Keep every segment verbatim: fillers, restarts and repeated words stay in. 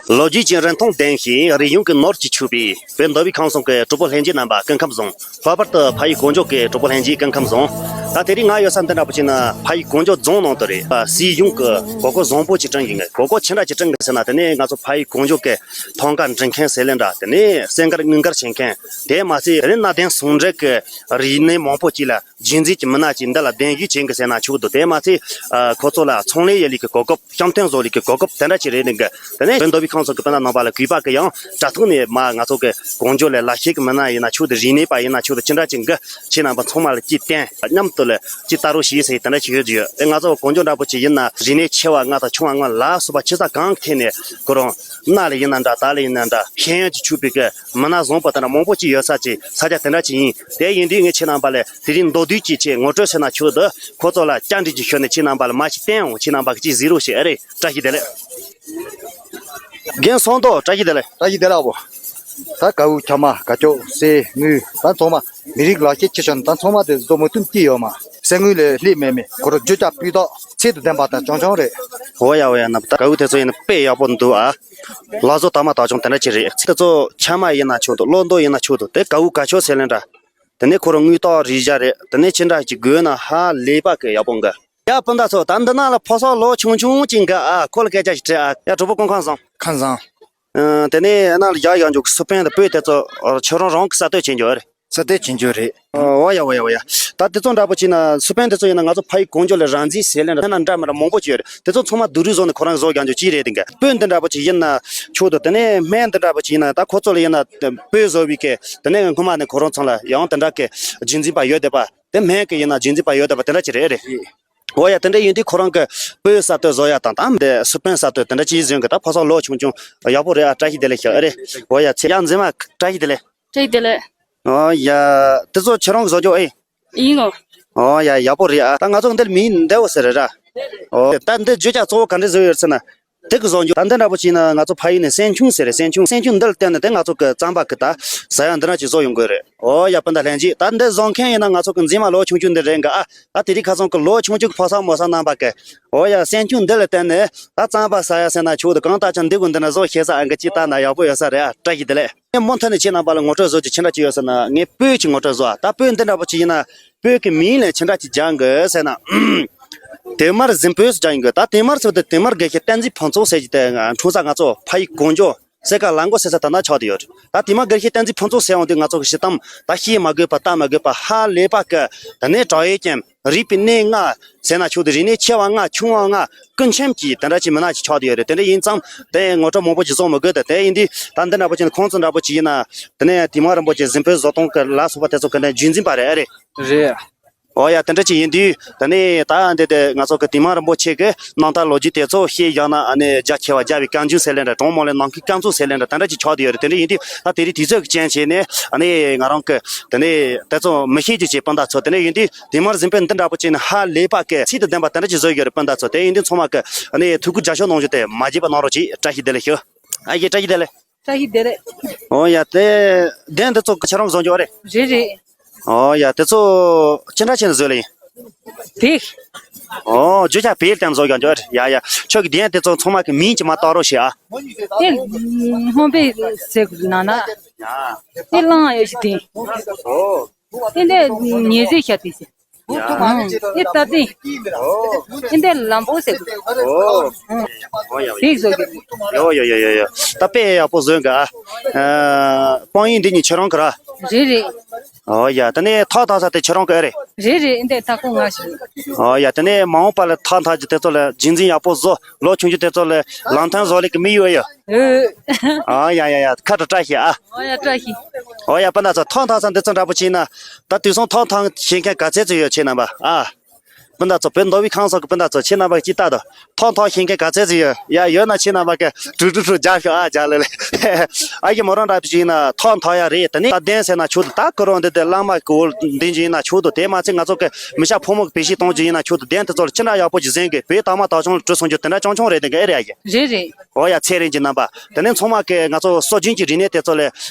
ལོ་རྒྱུས་ཀྱི་རིན་ཐང་ལྡན་ཞིང་རིག་གཞུང་གི་ནོར་གྱིས་ཕྱུག་པའི་བོད་མདོ་དབུས་ཁམས་གསུམ་གྱི་གྲོགས་པོ་ལྷན་རྒྱས་རྣམ་པ་སྐུ་ཁམས་བཟང་། ལྷག་པར་དུ་ཕ་ཡུལ་གོ་འཇོ་གི་གྲོགས་པོ་ལྷན་རྒྱས་སྐུ་ཁམས་བཟང་། ད་དེ་རིང་ང་ཡོད་ས་འདི་འདྲ་པོ་ཅིག་ན་ཕ་ཡུལ་གོ་འཇོ་རྫོང་ནང་དུ་རེད། སྲིད་གཞུང་གི་གོ་སྐབས་བཟང་པོ་ཅིག་བསྐྲུན་གྱི་ཡིན། གོ་སྐབས་ཅི་འདྲ་ཅིག་བསྐྲུན་གྱི་ཟེར་ན། དེ་ནས་ང་ཚོ་ཕ་ཡུལ་གོ་འཇོ་གི་ཐང་ག་འབྲི་མཁན་ཟེར་ལེ་འདྲ། དེ་ནས་གསན་མཁར་དངུལ་མཁར་བྱེད་མཁན། དེ་མ་ཟད་རིག་གནས་ལྡན་ཟུང་འབྲེལ་གྱི་རིག་གནས་མང་པོ་ཅིག་ལ་རྒྱུན་འཛིན་གྱི་མི་སྣ་ཅིག་འདི་ལ་གདན་ཞུ་བྱེད་གི་ཟེར་ན་ཆོག་འདུག་དེ་མ་ཚད་ཁོ་ཚོ་ལ་ཚོང་ལས་ཡོད་ལུགས་ཀྱི་གོ་སྐབས། བཤམས་སྟོན་བཟོ་ལུགས་ཀྱི་གོ་སྐབས་དེ་འདྲ་ཅིག་རེད་འདུག་དེ་ནས་བོད་མདོ་དབུས་ཁམས་གསུམ་གྱི་སྤུན་ཟླ་རྣམ་པ་ལ་གུས་པ་གི་ཡང་དྲ་ཐོག་ནས་མ་ང་ཚོ་གི་གོ་འཇོ་ལ་ལག་ཤེས་ཀྱི་མི་སྣ་ཡིན་ན་ཆོག་འདུག་རིག་གནས་པ་ཡིན་ན་ཆོག་འདུག་ཅི་འདྲ་ཅིག་གི་ཁྱེད་རྣམ་པ་ཚང་མ་ལ་ཅིག་བསྟན། མཉམ་དུ་ལ་ཅིག་ལྟ་རོགས་བྱེད་ཟེར་དེ་འདྲ་ཅིག་ཡོད་ཡོད། ཨེ་ང་ཚོ་གོ་འཇོ་འདྲ་པོ་ཅིག་ཡིན་ན་རིག་གནས་ཆེ་བ་ལྔ་དང་ཆུང་བ་ལྔ་ལ་སོགས་པ་ཆེ་ས་གང་གི་ཐད་ནས་ཁོ་རང་གནའ་ལ་ཡིན་ན་འདྲ། ད་ལ་ཡིན་ན་འདྲ། ཤེས་ཡོན་གྱི་ཕྱུག་པའི་གི་མི་སྣ་བཟང་པོ་དེ་འདྲ་མང་པོ་ཅིག་ཡོད་ས་ཅིག་ས་ཆ་དེ་འདྲ་ཅིག་ཡིན། དེ་ཡིན་དུས་ངས་ཁྱེད་རྣམ་པ་ལ་དེ་རིང་མདོར་བསྡུས་ཀྱིས་ཅིག་ངོ་སྤྲོད་ཟེར་ན་ཆོག་འདུག་ཁོ་ཚོ་ལ་བཅར་འདྲི་ཅིག་ཞུས་ནས་ཁྱེད་རྣམ་པ་ལ་མ་ཞིག་བསྟན་འོང་། ཁྱེད་རྣམ་པ་གིས་ཅིག་གཟིགས་རོགས་བྱེད། ཨ་རེ། བཀྲ་ཤིས་བདེ་ལེགས། རྒན་སངས་རྡོར། བཀྲ་ཤིས་བདེ་ལེགས། བཀྲ་ཤིས་བདེ་ལེགས་ཨ་བོ། ད་གའུ་ཁྱ་མ་ག་ཅོག་གསེར་དངུལ་ད་ཚང་མ་མི་རིགས་ལག་ཤེས་ཆེ་ཆུང་ད་ཚང་མ་དེ་བཟོ་མི་ཐུབ་ཀྱི་ཡོད་མ། གསེར་དངུལ་ལས་ལྷད་མེད་མེད་ཁོ་རང་བརྗོད་བྱ་སྤུས་དག་ཚད་དང་ལྡན་པ་དང་རྐྱང་རྐྱང་རེད། འོ་ཡ་འོ་ཡ། ན་ད་གའུ་དེ་ཚོ་ཡིན་ན་དཔེ་ཡག་པོ་འདུག་ཨ། ལག་བཟོ་དག་མ་དག་ཆུང་དེ་འདྲ་ཅིག་རེད། དེ་ཚོ་ཁྱ་མ་ཡིན་ན་ཆོག་འདུག་བློ་འདོད་ཡིན་ན་ཆོག་འདུག་དེ་གའུ་ག་ཅོག་ཟེར་ལེ་འདྲ། དེ་ནས་ཁོ་རང་དངུལ་རྟགས་རིགས་བཞག་རེད། དེ་ནས་ཅི་འདྲ་ཅིག་དགོས་ན་ཧ་ལས་པ་གི་ཡག་པོ་འགའ། ཡ་སྤུན་ཟླ་ཚོ། ད་འདི་ནང་ལ་ཕོ་གསར་ལོ་ཆུང་ཆུང་ཅིག་འགའ་ཨ། ཁོ་ལ་སྐད་ཆ་ཞིག་དྲིས་ཨ། ཡ་གྲོགས་པོ་སྐུ་ཁམས་བཟང་། ཁམས་བཟང་། ཨ། དེ་ནས་ནང་ལ་བཞག་ཡག་འཇོག་གི་སུ་པན་དང་སྤོས་དེ་ཚོ་ཁྱོད་རང་རང་གི་ས་སྟོད་བྱེད་འཇོག་རེད། ས་སྟོད་བྱེད་འཇོག་རེད། འོ་ཡ་འོ་ཡ་འོ་ཡ། ད་དེ་ཚོ་འདྲ་པོ་བྱས་ན་སུ་པན་དེ་ཚོ་ཡིན་ན་ང་ཚོ་ཕ་ཡུལ་གོ་འཇོ་ལ་རང་བཙན་ཟེར་ལེ་འདྲ་ན་འདྲ་མི་འདྲ་མང་པོ་ཅིག་ཡོད་རེད། དེ་ཚོ་ཚང་མ་བསྡུ་རུབ་བཟོ་ནས་ཁོ་རང་བཟོ་རྒྱག་འཇོག་ཅིག་རེད། དེ་འགའ་སྤོས་འདི་འདྲ་པོ་ཅིག་ཡིན་ན་ཆོག་འདུག་དེ་ནས་སྨན་འདི་འདྲ་པོ་ཅིག་ཡིན་ན་ད་ཁོ་ཚོ་ལ་ཡིན་ན་སྤོས་བཟོ་བའི་གི་དེ་ནས་སྔོན་མ་ནས་ཁོ་རང་ཚང་ལ་ཡང་དེ་འདྲ་གི་རྒྱུན་འཛིན་པ་ཡོད་བསྡད་པ། དེ་སྨན་གི་ཡིན་ན་རྒྱུན་འཛིན་པ་ཡོད་བསྡད་པ་དེ་འདྲ་ཅིག་རེད། རེད། འོ་ཡ། དེ་འདྲ་ཡིན་དུས་ཁོ་རང་གི་སྤོས་ས་སྟོད་བཟོ་ཡ་དང་དང་དེ་སུ་པན་ས་སྟོད་དེ་འདྲ་ཅིག་བཟོས་གི་ད་ཕོ་གསར་ལོ་ཆུང་ཆུང་ཡག་པོ་རེད་ཨ། བཀྲ་ཤིས་བདེ་ལེགས་ཤག་ཨེ་རེད། འོ་ཡ། ཚེ་ཡ་མཛེས་མ་བཀྲ་ཤིས་བདེ་ལེགས། བཀྲ་ཤིས་བདེ་ལེགས། འོ་ཡ། དེ་ཚོ་ཁྱེད་རང་གི་བཟོ་རྒྱུ་ཨེ། ཡིན་ནོ། འོ་ཡ། ཡག་པོ་རེད་ཨ། ད་ང་ཚོ་འདིར་མིང་འདེའུ་ཟེར་རེད་ར། འོ་ད་འདི་བརྗོད་བྱ་གཙོ་བོ་ག་འདྲ་བཟོས་ཡོད་ཟེར་ན། དེ་གི་བཟོ་རྒྱུ་ད་འདི་འདྲ་པོ་བྱས་ན་ང་ཚོ་ཕ་ཡུལ་ནས་སྲན་ཆུང་ཟེར་རེད། སྲན་ཆུང་། སྲན་ཆུང་འདི་ལ་བརྟེན་ནས་དེ་ང་ཚོ་གི་རྩམ་པ་གི་ད་ཟ་ཡ་འདི་འདྲ་ཅིག་བཟོ་ཡོང་གི་རེད། འོ་ཡ། སྤུན་ཟླ་ལྷན་རྒྱས། ད་འདི་བཟོ་མཁན་ཡིན་ན་ང་ཚོ་གི་མཛེས་མ་ལོ་ཆུང་ཆུང་འདི་རེད་འགའ་ཨ། ད་དེ་རིང་ཁ་སང་གི་ལོ་ཆུང་ཆུང་གི་ཕོ་གསར་མོ་གསར་རྣམ་པ་གི། འོ་ཡ། སྲན་ཆུང་འདི་ལ་བརྟེན་ནས་ད་རྩམ་པ་ཟ་ཡ་ཟེར་ན་ཆོག་འདུག་གང་ལྟར་ཀྱང་འདི་གུ་འདི་ན་བཟོ་ཤེས་ས་ཨ་འགའ་ཅིག་ལྟ་ན་ཡག་པོ་ཡོད་ས་རེད་ཨ། བཀྲ་ཤིས་བདེ་ལེགས། ངས་མུ་མཐུད་ནས་ཁྱེད་རྣམ་པ་ལ་ངོ་སྤྲོད་བཟོ་རྒྱུ་ཅི་འདྲ་ཅིག་ཡོད་ཟེར་ན། ངས་སྤོས་ཀྱི་ངོ་སྤྲོད་བཟོ་ཨ། ད་སྤོས་འདི་འདྲ་པོ་ཅིག་ཡིན་ན་སྤོས་ཀྱི་མིང་ལ་ཅི་འདྲ་ཅིག་སྦྱར་དགོས་ཟེར་ན། དེ་མར་གཟིམ་སྤོས་སུ་སྦྱར་ཡིན་དགོས། ད་དེ་མར་ཟེར་བ་དེ་དེ་མར་དགེ་བཤེས་བསྟན་འཛིན་ཕུན་ཚོགས་ཟེར་གྱི་དེ་འཁྲུངས་ས་ང་ཚོ་ཕ་ཡུལ་གོ་འཇོ་སེར་ཁ་ལ་མགོ་ཟེར་ས་ད་ན་ཆགས་བསྡད་ཡོད་རེད། ད་དེ་མར་དགེ་བཤེས་བསྟན་འཛིན་ཕུན་ཚོགས་ཟེར་འོང་དུས་ང་ཚོ་གི་ཤི་གཏམ་ད་ཤེས་མ་དགོས་པ་ལྟ་མ་དགོས་པ་ཧ་ལས་པ་གི། དེ་ནས་བྲག་ཡོད་ཀྱང་རིག་པའི་གནས་ལྔ་ཟེར་ན་ཆོག་འདུག་རིག་གནས་ཆེ་བ་ལྔ་ཆུང་བ་ལྔ་ཀུན་མཁྱེན་གྱི་དེ་འདྲ་ཅིག་མི་སྣ་ཅིག་ཆགས་བསྡད་ཡོད་རེད། དེ་འདྲ་ཡིན་ཙང་དེ་ངོ་སྤྲོད་མང་པོ་ཅིག་བཟོ་མི་དགོས་ཏེ། དེ་ཡིན་དུས་ད་འདི་འདྲ་པོ་ཅིག་ཁོང་ཚོ་འདྲ་པོ་ཅིག་ཡིན་ན་དེ་ནས་དེ་མར་རིན་པོ་ཆེ་གཟིམ་སྤོས་བཟོ་སྟངས་ཀྱི་ལ་སོགས་པ་དེ་ཚོ་གི་ནས་རྒྱུན་འཛིན་པ་རེད། ཨ་རེད། རེད། འོ་ཡ། དེ་འདྲ་ཅིག་ཡིན་དུས་དེ་ནས་ད་འདི་དེ་ང་ཚོ་གི་དེ་མར་རིན་པོ་ཆེ་གི་རྣམ་ཐར་ལོ་རྒྱུས་དེ་ཚོ་ཤེས་བཞག་ན་ཨ་ནི་རྒྱ་ཆེ་བ་རྒྱལ་བའི་བཀའ་འགྱུར་ཟེར་ལེ་འདྲ། གྲངས་མང་ལས་ནམ་མཁའི་སྐར་ཚོགས་ཟེར་ལེ་འདྲ། དེ་འདྲ་ཡིན་དུས་ད་དེ་རིང་དུས་ཚོད་ཀྱི་རྐྱེན་བྱས་ནས་ཨ་ནི་ང་རང་གི་དེ་ནས་དེ་ཚོ་མི་ཤེས་རྒྱུ་བྱས། སྤུན་ཟླ་ཚོ། དེ་ནས་ཡིན་དུས་དེ་མར་གཟིམ་སྤོས་འདི་འདྲ་པོ་བྱས་ནས་ཧ་ལས་པ་གི་ཚིག་དང་ལྡན་པ་དེ་འདྲ་ཅིག་བཟོས་ཡོད་རེད། སྤུན་ཟླ་ཚོ། དེ་ཡིན་དུས་ཚང་མ་གི་ཨ་ནི་ཐུགས་ཁུར་རྒྱབ་སྐྱོར་གནང་རྒྱུ་དེ་མ་བརྗེད་པ་གནང་རོགས་གྱིས། བཀྲ་ཤིས་བདེ་ལེགས་ཞུ། ཨ་ཡེ། བཀྲ་ཤིས་བདེ་ལེགས། བཀྲ་ཤིས་བདེ་ལེགས། འོ་ཡ། དེ་གདན་དེ་ཚོ་ཁྱེད་རང་བཟོ་རྒྱུ་རེད། རེད་རེད། འོ་ཡ། དེ་ཚོ་ཅི་འདྲ་བྱས་ནས་བཟོས་ལེ་ཡིན། དེ། འོ། བརྗོད་བྱ་བེད་སྟེང་བཟོ་རྒྱུ་འཇོག་རེད། ཡ་ཡ། ཁྱོད་ཀྱི་གདན་དེ་ཚོ་ཚང་མ་གི་མིང་ཅིག་མར་བཏགས་རོགས་བྱེད་ཨ། དེ་སྔོན་པའི་ཟེར་དགོས་ན་ན། ཡ། དེ་གླང་ཡོད་ཞིག་དེ། འོ། དེ་འདྲ་ཉེ་ཟེར་ཤ་དེ་ཟེར། ཡ། ཨང་། དེ་ད་ལྟ། འོ། དེ་འདྲ་ལམ་བུ་ཟེར། འོ། ཨང་། འོ་ཡ། དེ་བཟོ་གི། ཡོ་ཡོ་ཡོ་ཡོ་ཡོ། ད་དཔེ་ཡག་པོ་བཟོས་འགའ་ཨ། ཨ། དཔང་ཡིག་འདི་གཉིས་ཁྱེད་རང་གི་ར། རེད་རེད། འོ་ཡ། དེ་ནས་ཐག་འཐག་ས་དེ་ཁྱེད་རང་གི་ཨེ་རེད། རེད་རེད། འདི་ཐག་ཁོ་ང་ཞིག། འོ་ཡ། དེ་ནས་མ་འོངས་པ་ལ་ཐག་འཐག་རྒྱུ་དེ་ཚོ་ལ་རྒྱུན་འཛིན་ཡག་པོ་བཟོ། ལོ་ཆུང་ཆུང་དེ་ཚོ་ལ་ལམ་སྟོན་བཟོ་ལེ་གི་དམིགས་ཡུལ་ཡོད། ཨོ། ཨ་ཡ་ཡ་ཡ། ཁ་དྲོ་བཀྲ་ཤིས་ཨ། ཨོ་ཡ། བཀྲ་ཤིས། ཨོ་ཡ། སྤུན་ཟླ་ཚོ། ཐག་འཐག་ས་འདི་ཚོ་འདྲ་པོ་བྱས་ན། ད་དུས་སང་ཐག་འཐག་ཤེས་མཁན་ག་ཚད་ཙམ་ཡོད་ཁྱེད་རྣམ་པ་ཨ། སྤུན་ཟླ་ཚོ། བོད་མདོ་དབུས་ཁམས་གསུམ་གྱི་སྤུན་ཟླ་ཚོ། ཁྱེད་རྣམ་པ་ཅིག་ལྟ་དང་། ཐག་འཐག་ཤེས་མཁན་ག་ཚད་ཙམ་ཡོད། ཡ་ཡོད་ན་ཁྱེད་རྣམ་པ་གིས་དྲུག་དྲུག་དྲུག་རྒྱག་ཤོག་ཨ། རྒྱག་ལེ་ལེ། ཨ་ཡེ། མོ་རང་འདྲ་པོ་ཅིག་ཡིན་ན་ཐག་འཐག་ཡ་རེད། དེ་ནས་ད་གདན་ཟེར་ན་ཆོག་འདུག་ད་ཁོ་རང་འདི་དེ་བླ་མ་གི་འོག་འདི་ཅིག་ཡིན་ན་ཆོག་འདུག་དེ་མ་ཚད་ང་ཚོ་གི་མི་སྐྱ་ཕོ་མོ་གི་བེད་སྤྱོད་གཏོང་རྒྱུ་ཡིན་ན་ཆོག་འདུག་གདན་དེ་ཚོ་ལ་ཅི་འདྲ་ཡག་པོ་ཅིག་གཟིགས་གི། བོད་དག་མ་དག་ཆུང་ལ་འགྲོ་སོང་རྒྱུ་དེ་འདྲ་རྐྱང་རྐྱང་རེད། དེ་ག་ཨེ་རེད་ཨ་ཡེ། རེད་རེད། ཨོ་ཡ། ཚེ་རིང་གི་རྣམ་པ། དེ་ནས་ཚང་མ་གིས་ང་ཚོ་སྲོལ་རྒྱུན་གྱི་རིག་གནས་དེ་ཚོ་ལ་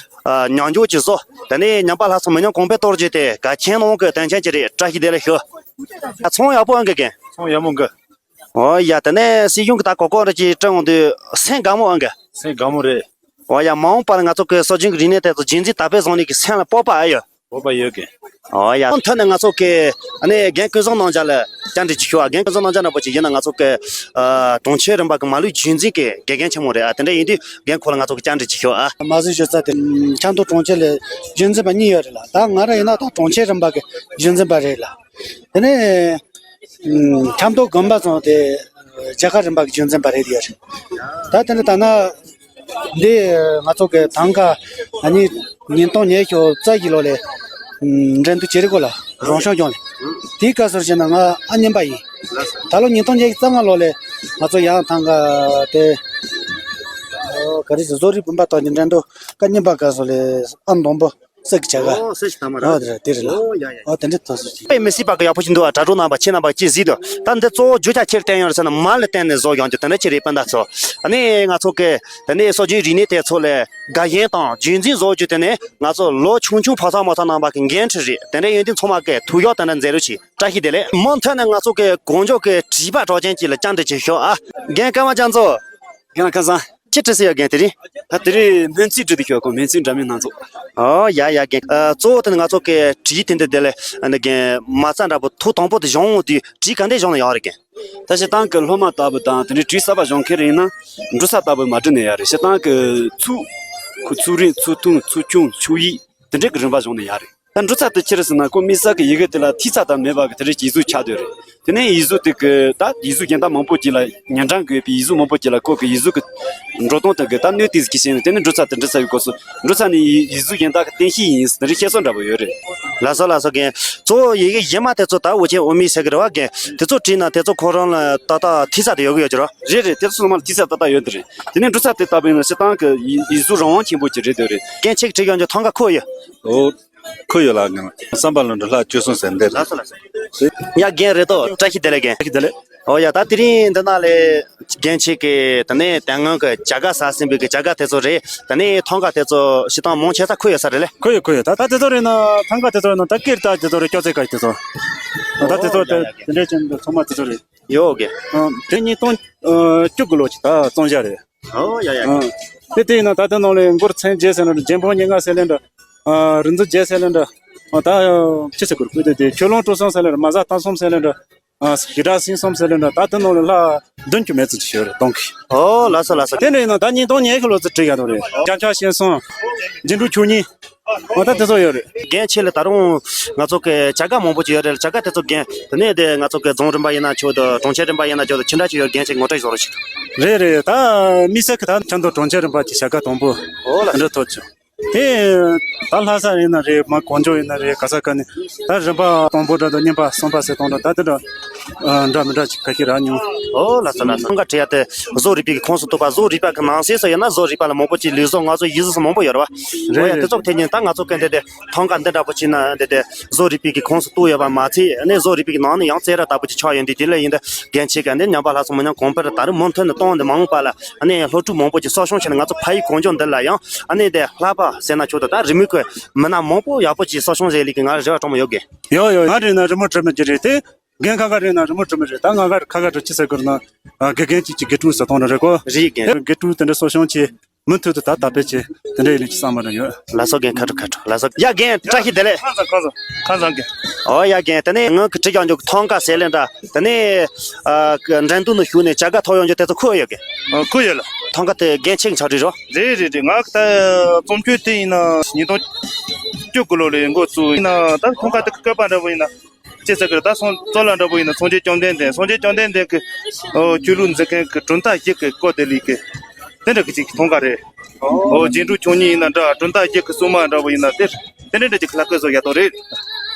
ཨ་ཉམས་འགྱུར་གྱི་བཟོ། དེ་ནས་ཉམས་པ་སླར་གསོ་མི་ཉམས་གོང་འཕེལ་གཏོང་རྒྱུ་དེ་གལ་ཆེན་ནང་གི་དོན་ཆེན་ཅིག་རེད། བཀྲ་ཤིས་བདེ་ལེགས་ཞུ། ཨ། ཚོང་ཡག་པོ་ཨང་གི་རྒན། ཚོང་ཡག་མོ་འགའ། ཨོ་ཡ། དེ་ནས་སྲིད་གཞུང་གི་ད་གོ་སྐབས་རེ་ཅིག་སྤྲད་འོང་དུས་སེམས་དགའ་མོ་ཨང་གི། སེམས་དགའ་མོ་རེད། འོ་ཡ། མ་འོངས་པར་ང་ཚོ་གི་སྲོལ་རྒྱུན་གྱི་རིག་གནས་དེ་ཚོ་རྒྱུན་འཛིན་དར་སྤེལ་བཟང་ནས་གི་སེམས་ལ་སྤོབས་པ་ཨེ་ཡོད། སྤོབས་པ་ཡོད་གི། འོ་ཡ། ཐོག་མཐའ་ནས་ང་ཚོ་གི་ཨ་ནི་རྒན་ཀུན་བཟང་རྣམ་རྒྱལ་ལ་བཅར་འདྲི་ཅིག་ཞུ་ཨ། རྒན་ཀུན་བཟང་རྣམ་རྒྱལ་འདྲ་པོ་ཅིག་ཡིན་ན་ང་ཚོ་གི་ཨ་གྲོང་ཁྱེར་རིམ་པ་གི་མ་ལུས་རྒྱུན་འཛིན་གི་དགེ་རྒན་ཆེན་མོ་རེད་ཨ། དེ་འདྲ་ཡིན་དུས་རྒན་ཁོ་ལ་ང་ཚོ་གི་བཅར་འདྲི་ཅིག་ཞུ་ཨ། མ་ཟིན་ཞུ་ས་དེ་ཆབ་མདོ་གྲོང་ཁྱེར་ལ་རྒྱུན་འཛིན་པ་གཉིས་ཡོད་རེད་ལ། ད་ང་རང་ཡིན་ན་ད་གྲོང་ཁྱེར་རིམ་པ་གི་རྒྱུན་འཛིན་པ་རེད་ལ། དེ་ནས་ཨུམ་ཆབ་མདོ་དགོན་པ་ཚང་དེ་རྒྱལ་ཁབ་རིམ་པ་གི་རྒྱུན་འཛིན་པ་རེད་ཡོད་རེད། ད་དེ་འདྲ་ད་ན། འདི་ང་ཚོ་གི་ཐང་ག་ཨ་ནི་ཉིས་སྟོང་ཉི་ཤུ་རྩ་བཞི་ལོ་ལས་ཨུམ་འགྲན་བསྡུར་བྱེད་རིགས་གོ་ལ་རང་སྐྱོང་ལྗོངས་ལས། དེའི་སྐབས་སུ་བྱས་ན་ང་ཨ་གཉིས་པ་ཡིན། ད་ལོ་ཉིས་སྟོང་ཉི་ཤུ་རྩ་ལྔ་ལོ་ལས་ང་ཚོ་ཡང་ཐང་ག་དེ་ཨོ་ག་རེ་ཟེར་བཟོ་རིག་བུམ་པ་ཐོག་གི་འགྲན་བསྡུར་ཨ་གཉིས་པ་སྐབས་སུ་ལས་ཨ་དང་པོ། སྲིད་ཀྱི་བྱ་དགའ། ཨོ་སྲིད་ཀྱི་ཐ་མ་ར། ཨོ་དེ་རེད་དེ་རེད་ལ། ཨོ་ཡ་ཡ། ཨོ་དེ་འདྲ་ཐོག་སུ་ཅིག་དཔེ་མི་སྲིད་པ་གི་ཡག་པོ་ཞིག་འདུག་ཨ། དྲ་གྲོགས་རྣམ་པ་ཁྱེད་རྣམ་པ་ཅིག་གཟིགས་དུས་ད་འདི་གཙོ་བོ་རྒྱུ་ཆ་ཁྱེར་བསྟན་ཡོད་རེད་ཟེར་ན་མ་ལ་བརྟེན་ནས་བཟོ་ཡོང་རྒྱུ་དེ་འདྲ་ཅིག་རེད་དཔེ་ད་ཚོ། ཨ་ནི་ང་ཚོ་གི་དེ་ནས་སྲོལ་རྒྱུན་རིག་གནས་དེ་ཚོ་ལས་དགའ་ཞེན་དང་རྒྱུན་འཛིན་བཟོ་རྒྱུ་དེ་ནས་ང་ཚོ་ལོ་ཆུང་ཆུང་ཕོ་གསར་མོ་གསར་རྣམ་པ་གི་འགན་འཁྲི་རེད། དེ་འདྲ་ཡིན་དུས་ཚང་མ་གི་ཐུགས་ཡག་དེ་འདྲ་མཛད་རོགས་གྱིས། བཀྲ་ཤིས་བདེ་ལེགས། མུ་མཐུད་ནས་ང་ཚོ་གི་གོང་འཇོག་གི་བྲིས་པ་གྲགས་ཅན་གྱིས་ལ་བཅར་འདྲི་བྱེད་ཤོག་ཨ། རྒན་ཀརྨ་རྒྱ་མཚོ། རྒན་ལགས་ཁ་སང་། ཅི་བྲིས་ཟེར་ཡོད་རྒན་དེ་རིང་། ད་དེ་རིང་སྨོན་ཚིག་བྲིས་ཏེ་ཤོག་གོ། སྨོན་ཚིག་འདྲ་མིན་སྣ་ཚོགས། ཨོ་ཡ་ཡ་རྒན། ཨ་གཙོ་བོ་དེ་ནི་ང་ཚོ་གི་བྲིས་དེ་འདི་དེ་ལས་ཨ་ནི་རྒན་མ་རྩ་འདྲ་པོ་ཐོག་དང་པོ་དེ་བཞེངས་འོང་དུས་བྲིས་ག་འདྲས་བཞེངས་ན་ཡག་རེད་རྒན། ད་སྤྱིར་བཏང་གི་སློབ་མ་ལྟ་བུ་དང་དེ་འདྲའི་བྲིས་གསར་པ་སྦྱོང་མཁན་རེད་ན་འབྲུ་ས་ལྟ་བུ་མ་བྲིས་ན་ཡག་རེད། སྤྱིར་བཏང་གི་ཚིག་ཁོ་ཚིག་རིང་ཚིག་ཐུང་ཚིག་ཆུང་ཆོག་ཡིག་དེ་འདྲའི་གི་རིམ་པ་བྱུང་ན་ཡག་རེད། ད་འབྲུ་ས་དེ་ཅི་རེད་ཟེར་ན་ཁོ་དམིགས་བསལ་གི་ཡི་གེ་དེ་ལ་ཐིག་ཚད་དང་མེད་པ་གི་དེ་འདྲའི་ཡིག་གཟུགས་ཆགས་བསྡད་རེད། དེ་ནས་ཡིག་གཟུགས་དེ་གི་ད་ཡིག་གཟུགས་གཞན་དག་མང་པོ་ཅིག་ལ་ཉན་སྲང་གི་ཡོད་པའི་ཡིག་གཟུགས་མང་པོ་ཅིག་ལ་ཁོ་གི་ཡིག་གཟུགས་གི་འགྲོ་སྟངས་དེ་གི་ད་གནོད་དེ་ཟིག་གི་ཤེས་ནས་དེ་ནས་འབྲུ་ས་དེ་འབྲུ་ས་ཡི་སྐོར་སུ་འབྲུ་ས་ནི་ཡིག་གཟུགས་གཞན་དག་གི་རྟེན་གཞི་ཡིན་ཟེར་དེ་འདྲའི་བཤད་སྲོལ་འདྲ་པོ་ཡོད་རེད། ལགས་སོ་ལགས་སོ་རྒན། གཙོ་བོ་ཡི་གེ་གཞན་མ་དེ་ཚོ་ད་འུ་ཅག་འོ་མི་ཟེར་གི་རེད་བ་རྒན། དེ་ཚོ་བྲིས་ན་དེ་ཚོ་ཁོ་རང་ལ་ཏག་ཏག་ཐིག་ཚད་དེ་ཡོད་གི་ཡོད་ཀྱི་རེད། རེད་རེད། དེ་ཚོ་ཚང་མ་ལ་ཐིག་ཚད་ཏག་ཏག་ཡོད་དེ་རེད། དེ་ནས་འབྲུ་ས་དེ་ལྟ་བུ་ཡིན་ན་སྤྱིར་བཏང་གི་ཡིག་ཡིག་གཟུགས་རང་དབང་ཆེན་པོ་ཅིག་རེད་འདོད་རེད། རྒན་ཁྱེད་ཀྱིས་བྲིས་ཡོང་རྒྱུ་ཐང་ག་ཁུར་ཡོད། ཨོ། ཁུར་ཡོད་ལགས་ང་། བསམ་པ་ལྷུན་གྲུབ་ལྷ་བཅུ་གསུམ་ཟེར་འདི་རེད། ལགས་སོ་ལགས་སོ། ཡ་རྒན་རེད་དོ། བཀྲ་ཤིས་བདེ་ལེགས་རྒན། བཀྲ་ཤིས་བདེ་ལེགས། ཨོ་ཡ་ད་དེ་རིང་འདི་ན་ལས་རྒན་ཁྱེད་ཀྱིས་དེ་ནས་དེ་སྔོན་གྱི་བྱ་དགའ་ཟ་ཟིན་པའི་གི་བྱ་དགའ་དེ་ཚོ་རེད། དེ་ནས་ཐང་ག་དེ་ཚོ་སྤྱིར་བཏང་མང་ཆེ་ས་ཁུར་ཡོད་ས་རེད་ལེ། ཁུར་ཡོད་ཁུར་ཡོད། ད་ད་དེ་ཚོ་རེད་ན་ཐང་ག་དེ་ཚོ་རེད་ན་ད་སྐེར་ད་དེ་ཚོ་རེད། སྐྱོ་ཚེ་ཀ་དེ་ཚོ། ད་དེ་ཚོ་ཨོ་ཡ་ཡ་དེ་ཡ། དེ་འདྲས་ཅན་དུ་ཚང་མ་དེ་ཚོ་རེད། ཡོད་གི། ཨ་དེ་ཉིས་སྟོང་བཅུ་དགུ་ལོ་ཅིག་ད་བཙོང་བྱ་རེད། ཨོ་ཡ་ཡ་ཡ། ཨ་དེ་དེ་ཡིན་ན་ད་དེ་ནང་ལས་མགུར་མཚན་བརྒྱད་ཟེར་ལེ་འདྲ། རྒྱལ་འཕགས་སྙན་ངག་ཟེར་ལེ་འདྲ། ཨ་རིག་འཛིན་བརྒྱད་ཟེར་ལེ་འདྲ། ཨ་ད་ཅི་ཟེར་དགོས་རེད། དེ་དེ་ཁྱོད་ལོངས་སྤྲོ་གསུམ་ཟེར་ལེ་འདྲ། མ་ཟ་གཏམ་གསུམ་ཟེར་ལེ་འདྲ། ཨ་ཞི་དྲག་སེང་གསུམ་ཟེར་ལེ་འདྲ། ད་དེ་ནང་ལས་ལྷག་བདུན་ཅུ་མེད་ཙམ་ཅིག་ཡོད་རེད་གཏོང་གི། ཨོ་ལགས་སོ་ལགས་སོ། དེ་འདྲ་ཡིན་ན་ད་ཉིས་སྟོང་ཉི་ཤུ་ལོ་ཙམ་བྲིས་ཡག་འདུག་རེད། རྒྱ་ཆག་ཤེས་སོང་། རྗེས་འགྲོ་ཆོས་ཉིད། ཨོ་ད་དེ་ཚོ་ཡོད་རེད། རྒན་ཁྱེད་ལ་ད་རུང་ང་ཚོ་གི་བྱ་དགའ་མང་པོ་ཅིག་ཡོད་རེད། བྱ་དགའ་དེ་ཚོ་རྒན་དེ་ནས་དེ་ང་ཚོ་གི་རྫོང་རིམ་པ་ཡིན་ན་ཆོག་དང་གྲོང་ཁྱེར་རིམ་པ་ཡིན་ན་ཆོག་དང་ཅི་འདྲ་ཅིག་ཡོད། རྒན་ཁྱེད་ངོ་སྤྲོད་ཞུ་རོགས་བྱེད། རེད་རེད། ད་དམིགས་བསལ་གི་ད་ཆབ་མདོ་གྲོང་ཁྱེར་རིམ་པ་གི་བྱ་དགའ་དང་པོ་ཨོ་ལགས། དེ་འདྲ་ཐོབ་བྱུང་། དེ་ད་ལྷ་ས་ཡིན་ན་རེད། མ་གོང་འཇོག་ཡིན་ན་རེད། ག་ས་ག་ནས་ད་རིམ་པ་དང་པོ་འདྲ་དང་གཉིས་པ་གསུམ་པ་ཟེར་གཏོང་འདྲ་ད་དེ་འདྲ་ཨ་འདྲ་མི་འདྲ་ཅིག་ཁ་ཤས་རག་མྱོང་། ཨོ་ལགས་སོ་ལགས་སོ། ཐང་ག་བྲིས་ཡ་དེ་བཟོ་རིག་པའི་གི་ཁོངས་སུ་གཏོགས་པ། བཟོ་རིག་པ་གི་ནང་གསེས་སུ་ཡིན་ན་བཟོ་རིག་པ་ལ་མང་པོ་ཅིག་ལུས་བཟོ་ངག་བཟོ་ཡིད་བཟོ་སོགས་མང་པོ་ཡོད་རེད་བ། རེད་ཨོ་ཡ་རེད། དེ་ཚོ་གི་ཐད་ནས་ད་ང་ཚོ་གི་འདི་དེ་ཐང་ག་འདི་འདྲ་པོ་ཅིག་ན་འདི་དེ་བཟོ་རིག་པའི་གི་ཁོངས་སུ་གཏོགས་ཡོད་པ་མ་ཚད་ཨ་ནི་བཟོ་རིག་པའི་གི་ནང་ནས་ཡང་རྩེད་ར་ལྟ་བུ་ཅིག་ཆགས་ཡོད་འདུག་དེ་ལས་ཡིན་ད་རྒན་ཁྱེད་ཀྱིས་འདི་ཉམས་པ་ལྷ་ཚོགས་མི་ཉམས་གོང་འཕེལ་དར་མུ་མཐུད་ནས་གཏོང་འདི་མ་འོངས་པ་ལ་ཨ་ནི་སློབ་ཕྲུག་མང་པོ་ཅིག་གསོ་སྐྱོང་བྱས་ནས་ང་ཚོ་ཕ་ཡུལ་གངས་ལྗོངས་འདི་ལ་ཡང་ཨ་ནི་དེ་ལྷག་པ་ཟེར་ན་ཆོག་ད་ད་རི་མོའི་གི་མི་སྣ་མང་པོ་ཡག་པོ་ཅིག་གསོ་སྐྱོང་བྱེད་ལས་ཀྱི་ང་རེ་བ་སྤྲོ་མོ་ཡོད་གི། ཡོད་ཡོད། ང་རེད་ན་རི་མོ་འབྲི་མི་གི་རེད་དེ། རྒན་ཁ་ཁ་རེད་ན་རི་མོ་འབྲི་མི་རེད། ད་ང་ཁ་ཁ་ཁ་འབྲི་ཅི་ཟེར་དགོས་ན། ཨ་དགེ་རྒན་གཅིག་གི་དགེ་ཕྲུག་ཟེར་གཏོང་ན་རེད་གོ། རེད་རྒན། དགེ་ཕྲུག་དེ་འདྲ་གསོ་སྐྱོང་བྱེད། མུ་མཐུད་དུ་ད་དར་སྤེལ་བྱེད། དེ་འདྲ་ཡིན་ལེ་ཅི་བསམ་པ་རང་ཡོད། ལགས་སོ་རྒན། ཁ་དྲོ་ཁ་དྲོ། ལགས་སོ། ཡ་རྒན་བཀྲ་ཤིས་བདེ་ལེགས། ཁ་སང་ཁ་སང་ཁ་སང་རྒན། ཨོ་ཡ་རྒན། དེ་ནས་ངོས་ཀྱི་བྲིས་ཀྱང་འཇུག་ཐང་ག་ཟེར་ལེ་འདྲ། དེ་ནས་ཨ་འགྲན་བསྡུར་ནང་ཞུགས་ནས་བྱ་དགའ་ཐོབ་ཡོང་རྒྱུ་དེ་ཚོ་ཁུར་ཡོད་རྒན། ཨ་ཁུར་ཡོད་ལ། ཐང་ག་དེ་རྒན་ཁྱེད་ཀྱི་ཕྱག་བྲིས་རོ། རེད་རེད་རེད། ང་ད་རྩོམ་ཆོས་དེ་ཡིན་ན་ཉིས་སྟོང་བཅུ་དགུ་ལོ་ལས་འགོ་བཙུགས་ཡིན་ན་ད་ཐང་ག་དེ་བཀོད་པ་འདྲ་པོ་ཡིན་ན། ཅེས་ཟེར་གི་རེད། ད་སོང་གཙོ་ལ་འདྲ་པོ་ཡིན་ན་སངས་རྒྱས་བཅོམ་ལྡན་འདས། སངས་རྒྱས་བཅོམ་ལྡན་འདས་ཀྱི་ཨོ་ཆོས་ལུགས་འཛིན་མཁན་གྱི་གྲུབ་མཐའ་བཞི་གི་སྐོར་དེ་ལས་ཀྱི་དེ་འདྲ་གི་ཅིག་ཐང་ག་རེད། ཨོ་རྗེས་འགྲོ་ཆོས་ཉིད་ཡིན་ན་འདྲ། གྲུབ་མཐའ་བཞི་གི་སྲུང་མ་འདྲ་པོ་ཡིན་ན་དེ་དེ་འདྲ་འདྲ་ཅིག་ལྷག་དགོས་བཟོ་ཡ་དོ་རེད།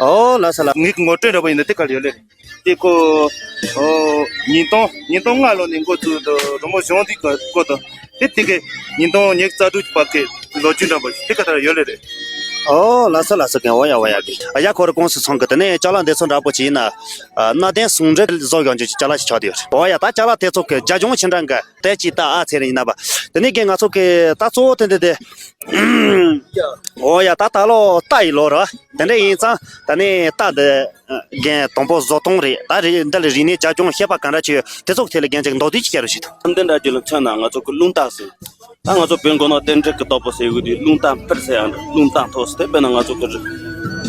ཨོ་ལགས་སོ་ལགས། ངེད་ཀྱི་ངོ་སྤྲོད་འདྲ་པོ་ཡིན་ན་དེ་ག་ལ་ཡོད་ལེ། དེ་ཁོ་ཨོ་ཉིས་སྟོང་ཉིས་སྟོང་ལྔ་ལོ་ནས་འགོ་བཙུགས་འདུག་རི་མོ་གཞུང་འཛིན་གྱི་སྐོར་དུ། དེ་དེ་གའི་ཉིས་སྟོང་ཉི་ཤུ་རྩ་དྲུག་བར་གྱི་ལོ་རྒྱུས་འདྲ་པོ་དེ་ག་ལྟར་ཡོད་ལེ་རེད། ཨོ་ལགས་སོ་ལགས་སོ་རྒན། འོ་ཡ་འོ་ཡ་རྒན། ཡ་ཁོ་ར་ཀུང་སི་ཚང་གི་དེ་ནས་ཅ་ལག་འདི་ཚོ་འདྲ་པོ་ཅིག་ཡིན་ན། ཨ་གནའ་དེང་ཟུང་འབྲེལ་བཟོ་ཡོང་རྒྱུ་ཅིག་ཅ་ལག་ཅིག་ཆགས་བསྡད་ཡོད་རེད། འོ་ཡ་ད་ཅ་ལག་དེ་ཚོ་གི་རྒྱ་ཁྱོན་ཆེ་འདྲ་འགའ་དེ་ཅིག་ད་ཨ་ཚེ་རིང་ཡིན་ན་པ། དེ་ནས་རྒན་ང་ཚོ་གི་ད་གཙོ་བོ་དེ་འདི་དེ། འོ་ཡ་ད་ད་ལོ་རྟ་ཡི་ལོ་རེད་བ། དེ་འདྲ་ཡིན་ཙང་ད་ནས་རྟ་འདི་རྒན་དང་པོ་བཟོ་སྟངས་རེད། ད་རེད་འདི་ལ་རིག་གནས་རྒྱ་ཁྱོན་ཤེས་པ་ག་འདྲ་ཅིག་ཡོད་དེ་ཚོ་གི་ཐད་ལ་རྒན་ཅིག་མདོར་བསྡུས་ཅིག་བཤད་རོགས་བྱེད་དང་། འདི་འདྲ་རྒྱུ་ལ་མཚོན་ན་ང་ཚོ་གི་རླུང་རྟ་ཟེར། ད་ང་ཚོ་བོད་མགོ་ནག་རྟེན་འབྲེལ་གྱི་རྟགས་པོ་ཟེར་གི་དེ་རླུང་རྟ་འཕུར་ཟེར་ཡང་འདྲ། རླུང་རྟ་མཐོ་ཟེར་དེ་དཔེར་ན་ང་ཚོ་གི་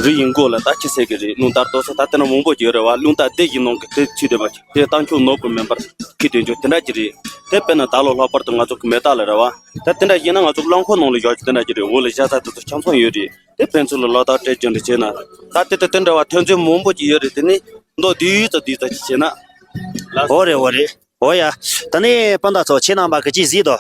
རི་ཡི་མགོ་ལ་ད་ཅི་ཟེར་གི་རེད། རླུང་རྟ་མཐོ་ཟེར་ད་དེ་ན་མང་པོ་ཅིག་ཡོད་རེད་བ། རླུང་རྟ་དེ་ཡིན་ནང་གི་དེ་ཚུད་བསྡད་པ་ཅིག་དེ་རྟ་མཆོག་ནོར་བུ་མེ་འབར་འཁྱིལ་བསྡད་རྒྱུ་དེ་འདྲ་ཅིག་རེད། དེ་དཔེར་ན་ད་ལོ་ལྷག་པར་དུ་ང་ཚོ་གི་མེ་སྟག་ལ་རེད་བ། ད་དེ་འདྲ་ཡིན་ན་ང་ཚོ་གི་རླངས་འཁོར་ནང་ལ་བཞག་རྒྱུ་དེ་འདྲ་ཅིག་རེད། འོག་ལ་བཞག་ས་དེ་ཚོ་ཆ་ཚང་ཡོད་རེད། དེ་ཕན་ཚུན་ལ་ལག་རྟགས་སྤྲད་རྒྱུ་འདྲ་བྱས་ན། ད་དེ་དང་དེ་འདྲ་བ་ཐོན་རྒྱུ་མང་པོ་ཅིག་ཡོད་རེད། དེ་ནི་མདོ་དེའི་ཙམ་དེའི་ཙམ་ཅིག་བྱས་ན། ཨོ་རེད་ཨོ་རེད། ཨོ་ཡ། ད་ནི་སྤུན་ཟླ་ཚོ་ཁྱེད་རྣམ་པ་གི་ཅིག་གཟིགས་དོ།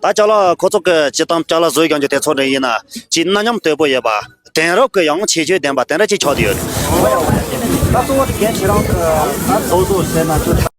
ད་ཅ་ལག་ཁོ་ཚོ་གི་སྤྱིར་བཏང་ཅ་ལག་བཟོས་ཀྱང་རྒྱུ་དེ་ཚོ་འདྲ་ཡིན་ན་ཅིག་གནའ་ཉམས་དོད་པོ་ཡོད་པ། དེང་རབས་ཀྱི་ཡང་ཁྱད་ཆོས་ལྡན་པ་དེ་འདྲ་ཅིག་ཆགས་བསྡད་ཡོད་རེད། ད་གཙོ་བོ་དེ་གལ་ཆེ་རང་གི་ད་བཟོ་བཟོ་ཟེར་ན་ཅིག